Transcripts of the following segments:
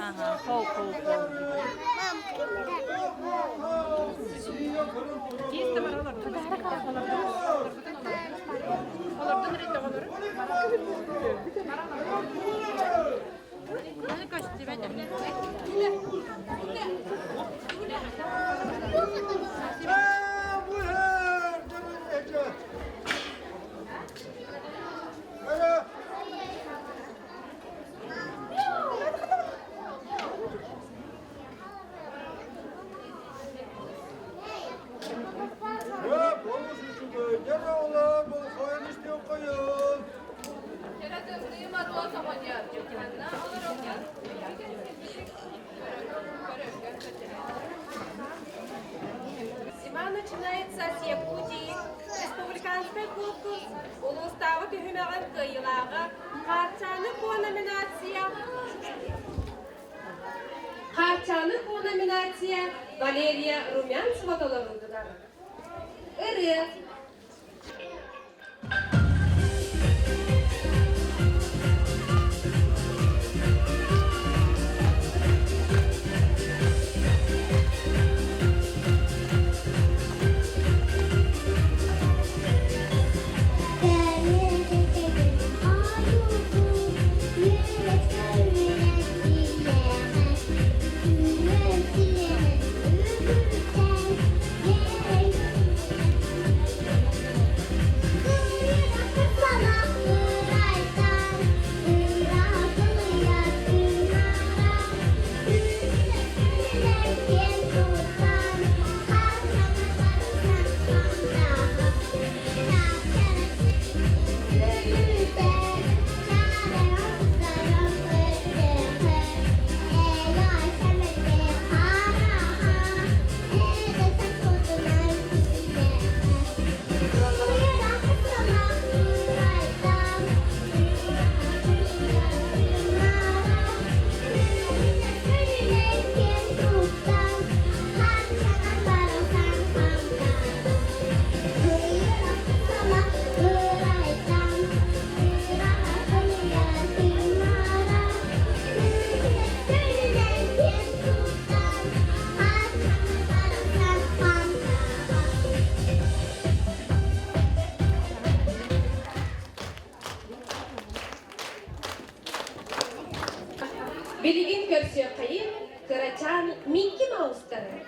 Ага, хоу хоу хоу. Зима начинается с Якутии. Республиканскай конкурс улуустааҕы түһүмэҕин кыайыылааҕа Хаарчааны Куо номинация Хаарчааны Куо номинация Валерия Румянцева толоруутугар. Ырыа Билигин көрсүөххэйин кырачаан Микки Маустары.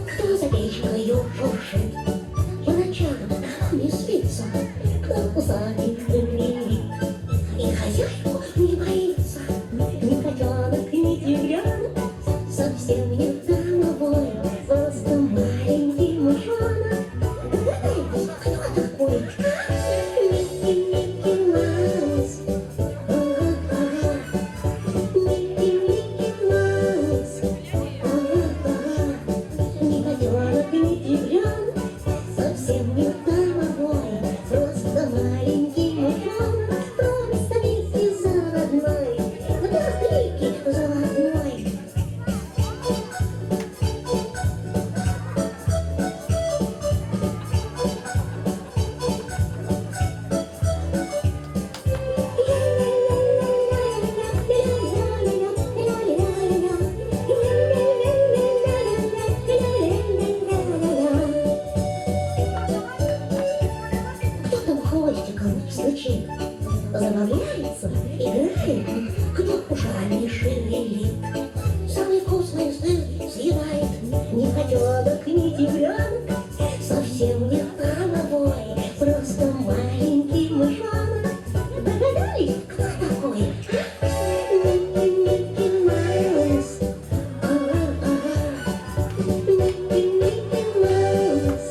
Кто за печкою шуршит, по ночам не спится, кто усами шевелит и хозяйку не боится, ни котенок, ни тигренок, совсем не домовой, просто маленький мышонок. Догадайтесь, кто такой? Микки, Микки Маус. Ага, Микки, Микки Маус. Ага, ни котенок, ни тигренок, совсем не домовой, просто маленький мышонок, просто Микки заводной, просто Микки заводной. Кто там хвостиком стучит? Забавляется, играет, кто ушами шевелит. Самый вкусный сыр съедает ни котенок, ни тигренок, совсем не домовой, просто маленький мышонок. Догадались, кто такой? Микки, Микки Маус. Ага, ага. Микки, Микки Маус.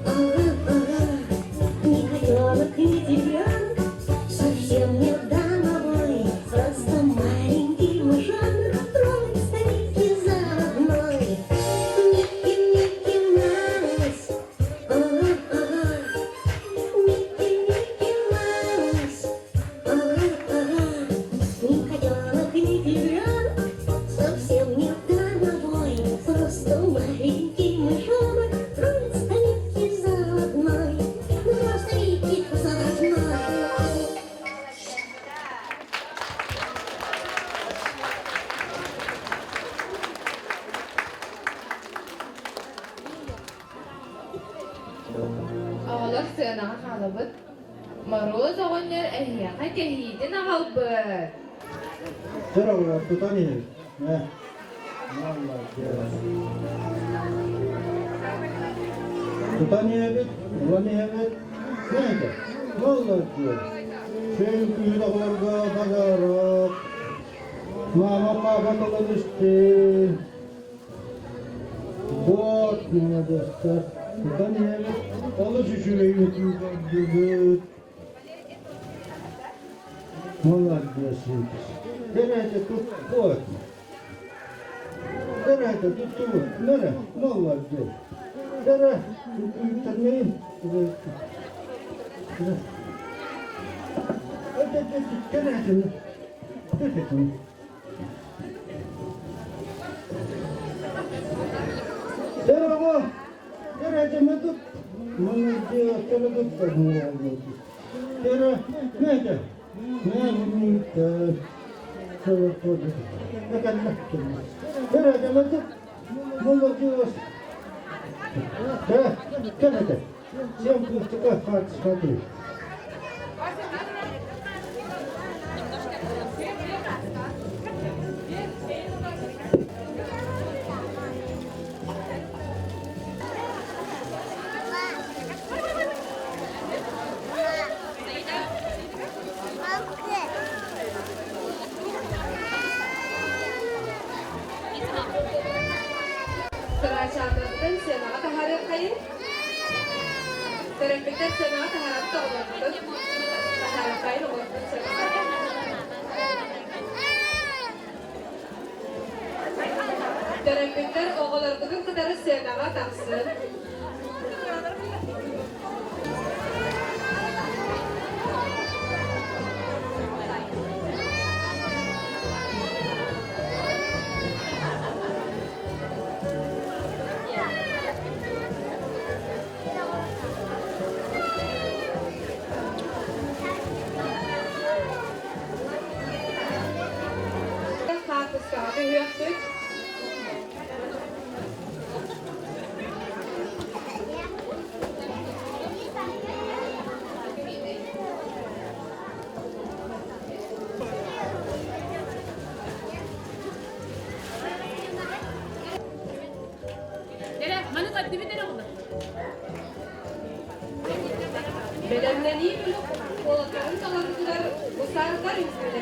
Ага, ага. Ни котенок, ни тигренок, совсем не домовой, просто маленький мышонок, просто Микки заводной. Микки, Микки Маус. Ага, ага. Микки, Микки Маус. Моруос оҕонньор эһиэхэ кэһиитин аҕалбыт. Чэр оҕолор тутан иһин. Э, молодец. Тутан иһэбит, ылан иһэбит. Знаете, молодец. Сен күүл оҕолорго подарок. Мама, папа тылын истин. Вот, молодецтар. Тутан иһэбит. Олус үчүгэй үтүү көрдүбүт. Молодец. Кэрэтэ туттубут. Кэрэтэ туттубут. Нөрэ, молодец. Кэрэ, үктэрмейин. Кэрэтин. Кэрэтин. Кэрэ, кэрэтин тут. Молодец, кэрэ тут. Молодец. Кэрэ, нете. Молодец! Да, как это? Всем пустяка смотри. Кыраачааннартан сыанаҕа таһаарыаххайын. Төрөппүттэр сыанаҕа таһаарабыт оҕолорбутун. Таһаарыаххайын оҕолорбутун сыанаҕа. Төрөппүттэр оҕолоргутун кытары сыанаҕа тахсын. Хаартыскаҕа түһүөхпүт. Бэлэмнэнии уолаттарын таларытыгар гусардар үҥкүүлэрэ.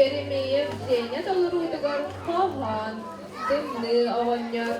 Еремеев Женя толоруутугар хоһоон, тымныы оҕонньор.